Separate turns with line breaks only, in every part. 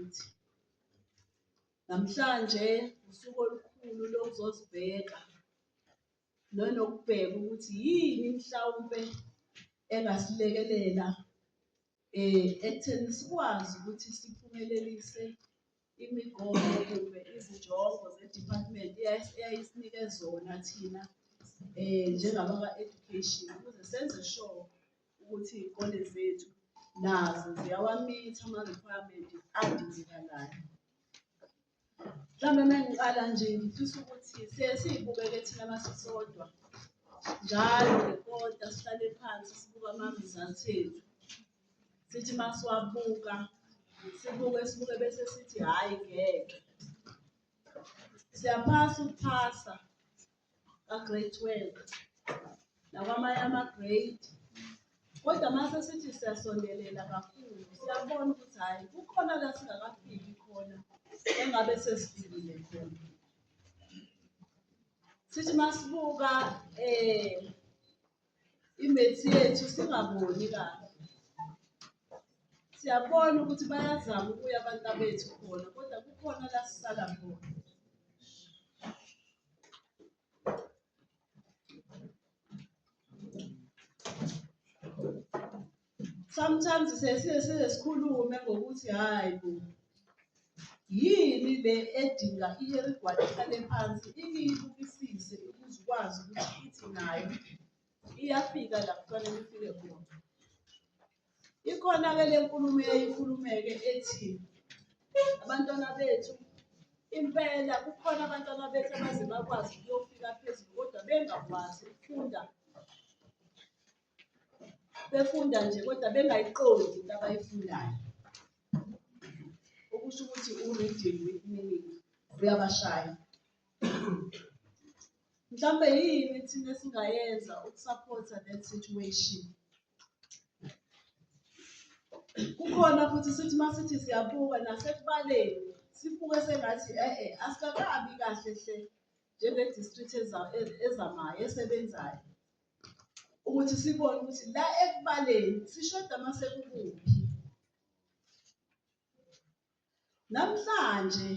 futhi. Namhlanje usuku olukhulu lokuzozibheka nanokubheka ukuthi yini mhlawumpe engasilekelela ekutheni sikwazi ukuthi siphumelelise imigomo kumbe izinjongo ze-department eyayisinike zona thina njengabakwa-education ukuze senze sure ukuthi iy'kole zethu nazo ziyawamitha ama-requirement adingekalayo. Mhlawumbe uma ngiqala nje ngifisa ukuthi siye siy'bukeke thina uma sisodwa njalo ngekota sihlale phansi sibuke ama-results ethu. Sithi uma siwabuka sibuke sibuke bese sithi hhayi ngeke. Siyaphasa ukuphasa ka-grade 12 nakwamanye ama-grade kodwa uma sesithi siyasondelela kakhulu siyabona ukuthi hhayi kukhona la singakafiki khona engabe sesifikile khona. Sithi uma sibuka imethi yethu singaboni kahle. Siyabona ukuthi bayazama ukuya abantu abethu khona kodwa kukhona la sisala khona. Sometimes sesiye size sikhulume ngokuthi hhayi bo, yini le edinga iHarry Gwala ihlale phansi ikiyibukisise ukuze ukwazi ukuthi ithi nayo iyafika la kufanele ifike khona. Ikhona-ke le nkulumo eyayikhulumeke ethi abantwana bethu impela kukhona abantwana bethu abaze bakwazi ukuyofika phezulu kodwa bengakwazi ukufunda befunda nje kodwa bengayiqondi into abayifundayo. Okusho ukuthi u-reading with meaning uyabashaya. Mhlawumbe yini thina esingayenza ukusapotha that situation? Kukhona futhi sithi uma sithi siyabuka nasekubaleni sibuke sengathi e-e asikakabi kahle hle njenge-district ezamayo esebenzayo ukuthi sibone ukuthi la ekubaleni sishoda uma sekukuphi. Namhlanje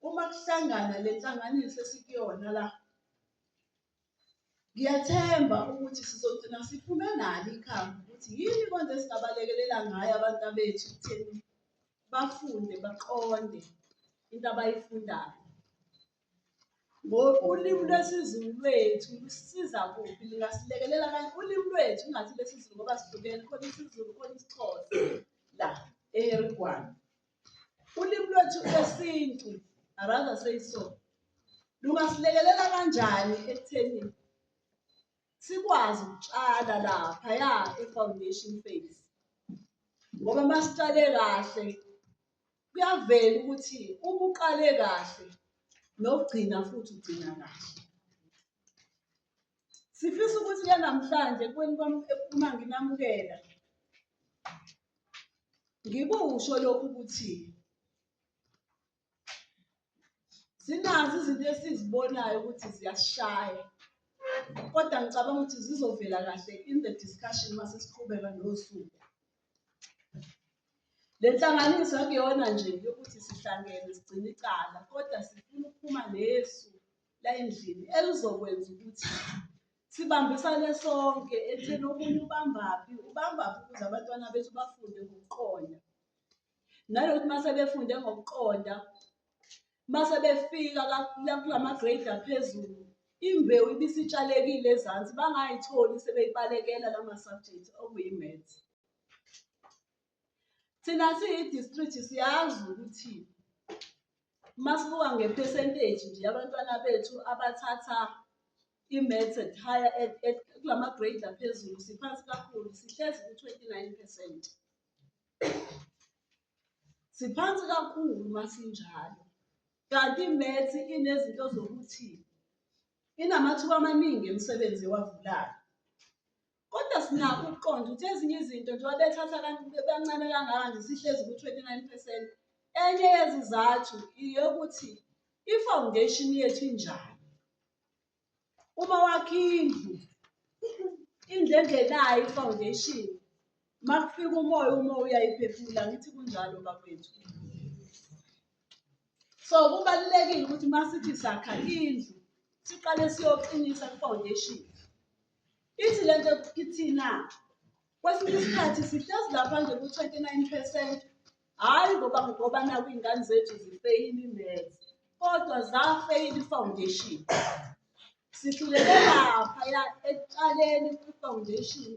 uma kuhlangana le nhlanganiso esikuyona la, ngiyathemba ukuthi sizogcina siphume nalo ikhambi ukuthi yini konje esingabalekelela ngayo abantu bethu ekutheni bafunde baqonde into abayifundayo. Ulimi lwesiZulu lwethu lusiza kuphi? Lingasilekelela kanye ulimi lwethu kungathi lesiZulu ngoba sihlukene khona isiZulu khona isiXhosa la eHarry Gwala. Ulimi lwethu lwesintu, I rather say so, lungasilekelela kanjani ekutheni sikwazi ukutshala laphaya e-foundation phase ngoba uma sitshale kahle kuyavela ukuthi uma uqale kahle nokugcina futhi ugcina kahle. Sifisa ukuthi-ke namhlanje ekubeni kwami uma nginamukela ngikusho lokhu ukuthi sinazo izinto esizibonayo ukuthi ziyasishaya kodwa ngicabanga ukuthi zizovela kahle in the discussion uma sesiqhubeka nosuku. Le nhlanganiso akuyona nje yokuthi sihlangene sigcine icala kodwa sifuna ukuphuma nesu la endlini elizokwenza ukuthi sibambisane sonke ekutheni omunye ubambaphi ubambaphi ukuze abantwana bethu bafunde ngokuqonda. Nalokuthi uma sebefunde ngokuqonda uma sebefika kulama-grade aphezulu imbewu ibisitshalekile ezansi bangayitholi sebeyibalekela lama-subject okuyi-maths. Thina siyi-district siyazi ukuthi uma sibuka nge-percentage nje yabantwana bethu abathatha i-maths at higher kulama-grade aphezulu siphansi kakhulu sihlezi ku-29 percent. Siphansi kakhulu uma sinjalo. Kanti i-maths inezinto zokuthi inamathuba amaningi emisebenzi ewavulayo. Kodwa sinakho ukuqonda ukuthi ezinye izinto njengoba bethatha kancane kangaka nje sihlezi ku-29 percent, enye yezizathu eyokuthi i-foundation yethu injani. Uma wakha indlu, indlu engenayo i-foundation, uma kufika umoya, umoya uyayiphephula, angithi kunjalo bakwethu? So kubalulekile ukuthi uma sithi sakha indlu siqale siyoqinisa ku-foundation. Ithi le nto kithina kwesinye isikhathi sihlezi lapha nje ku-29%, hhayi ngoba naku iy'ngane zethu zifeyile i-maths, kodwa zafeyila i-foundation. Sihluleke laphaya ekuqaleni kwi-foundation.